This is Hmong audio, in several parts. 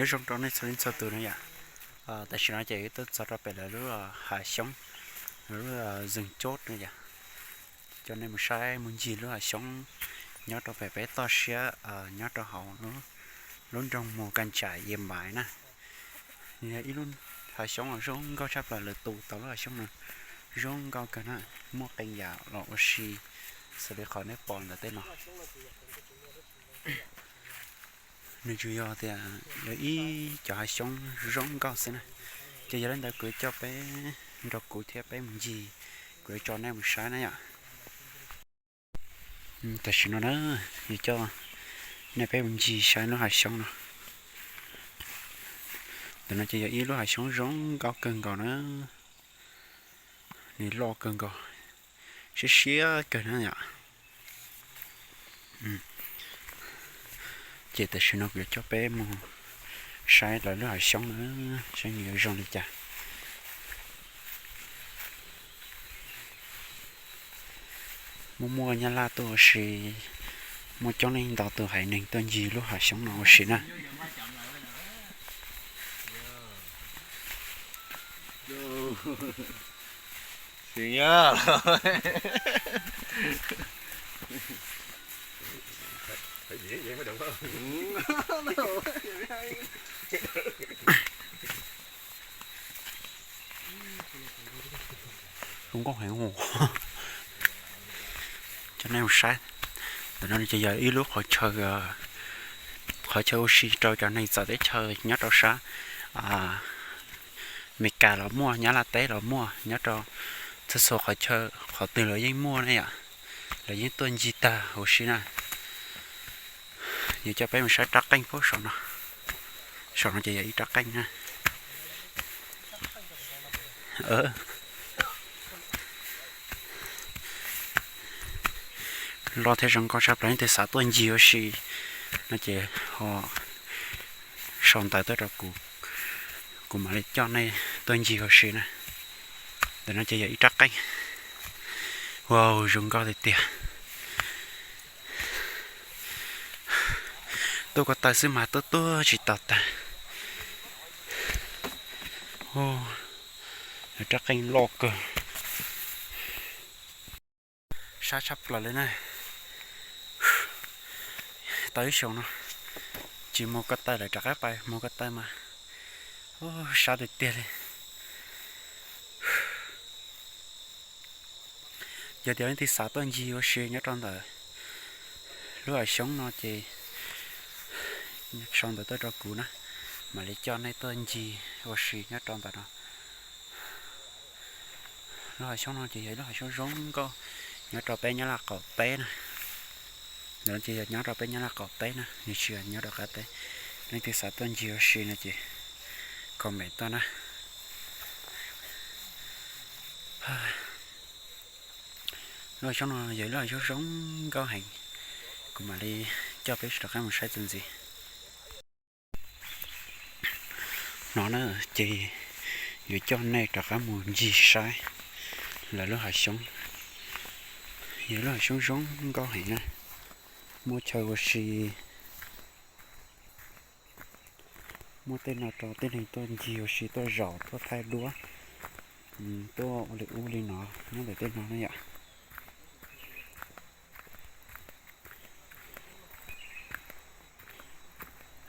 Nyob zoo rau nej txhua leej txhua tus na yom. Tam sim no ces wb tuaj txog rau pem lawv lub hav xyoob, lub zeeg coj na yom. Coj nej mus saib mus ncig lub hav xyoob nyob rau pem peb toj siab, nyob rau hauv lub nroog Mus Kas Tsam Yia Npaiv na. Nws yog ib lub hav xyoob zoo nkauj tshaj plaws, lawv tu tau lub hav xyoob no zoo nkauj kawg na, muaj qee yam los ua si xws li qhov nej pom ntawm tej no. Nws tsuas yog tias yog ib cov hav xyoob zoo nkauj xwb na. Ces yog li ntawd kuv yuav coj peb, nrog kuv thiab peb mus ncig, kuv yuav tso nej mus saib na yom. Tam sim no na, yuav coj nej peb mus ncig saib lub hav xyoob no. Ntawm no ces yog ib lub hav xyoob zoo nkauj kawg nkaus na, nws loj kawg nkaus, siab siab kawg na yom. Ces tam sim no kuv yuav coj peb mus saib lawv lub hav xyoob na, saib nws yuav zoo li cas. Muaj muaj Nyab Laj tuaj ua si, muaj coob leej ntau tus haiv neeg tuaj ncig lub hav xyoob no ua si na. Zoo nkauj heev os. Coj nej mus saib. Ntawm no ces yog ib lub qhov chaw, qhov chaw ua si rau cov neeg txawv teb chaws nyob rau sab Amelikas los muaj, Nyab Laj teb los muaj, nyob rau txhua txhua qhov chaw qhov twg los yeej muaj na yom. Lawv yeej tuaj ncig tag huv si na. Yuav coj peb mus saib rab qeej puag saum no. Saum no ces yog ib rab qeej na. Loj thiab zoo nkauj tshaj plaws, leej twg xav tuaj ncig ua si no ces ho sau ntawv tuaj rau kuv, kuv mam li coj nej tuaj ncig ua si na. Ntawm no ces yog ib rab qeej. Wow, zoo nkauj tiag tiag. Tuaj ko taw xwb mas tuaj tuaj tsis tau tag. Rab qeej loj kawg. Sab tshaj plaws li na. Tau ib xyoos no tsis mus ko taw lawm, rov qab pais mus ko taw mas sab tiag tiag li. Yog tias leej twg xav tuaj ncig ua si nyob rau ntawm lub hav xyoob no ces sau ntawv tuaj rau kuv na, mam li coj nej tuaj ncig ua si nyob rau ntawm no. Lub hav xyoob no ces yog ib lub hav xyoob zoo nkauj nyob rau peb Nyab Laj qaum teb na. Ntawm no ces yog nyob rau peb Nyab Laj qaum teb na, nws tsis yog nyob rau qab teb. Leej twg xav tuaj ncig ua si no ces comment tuaj na. Lub hav xyoob no yog ib lub hav xyoob zoo nkauj heev. Kuv mam li coj peb rov qab mus saib txuas ntxiv. No na, ces yuav coj nej rov qab mus ncig saib lawv lub hav xyoob. Yog lub hav xyoob zoo nkauj heev na, muaj chaw ua si. Muaj tej no rau tej neeg tuaj ncig ua si, tuaj zaum, tuaj thaij duab, tuaj ua li ub li no nyob ntawm tej no na yom.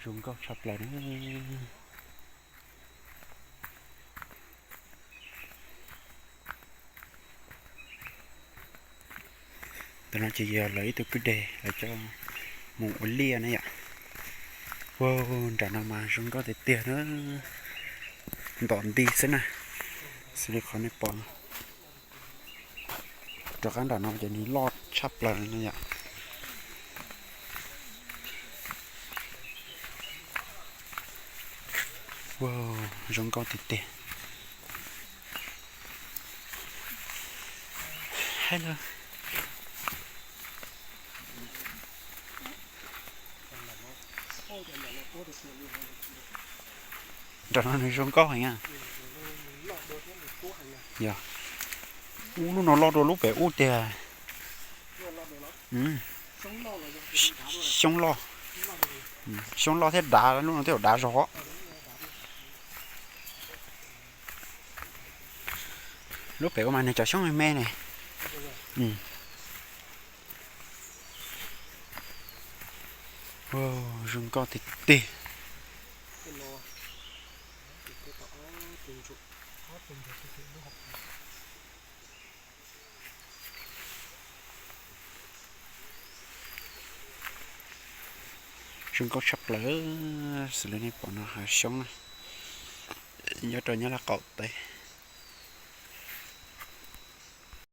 Zoo nkauj tshaj plaws na. Ntawm no ces yog lawv ib tug kwj deg lawv coj mus ua liaj na yom. Ua nram no mas zoo nkauj tiag tiag na, ntom nti xwb na, xws li qhov nej pom. Rov qab nram no ces nws loj tshaj plaws na yom. Ua zoo nkauj tiag tiag. Hello. Nram no nws zoo nkauj heev na. Yog, ub, lub no loj dua lub pem ub tiag. Xyoob loj, xyoob loj thiab dav, lub no twb dav zog. Lub pem ua mas nws cov xyoob me me ne. Zoo nkauj tiag tiag. Zoo nkauj tshaj plaws. Xws li nej pom no hav xyoob na, nyob rau nyob laj qaum teb.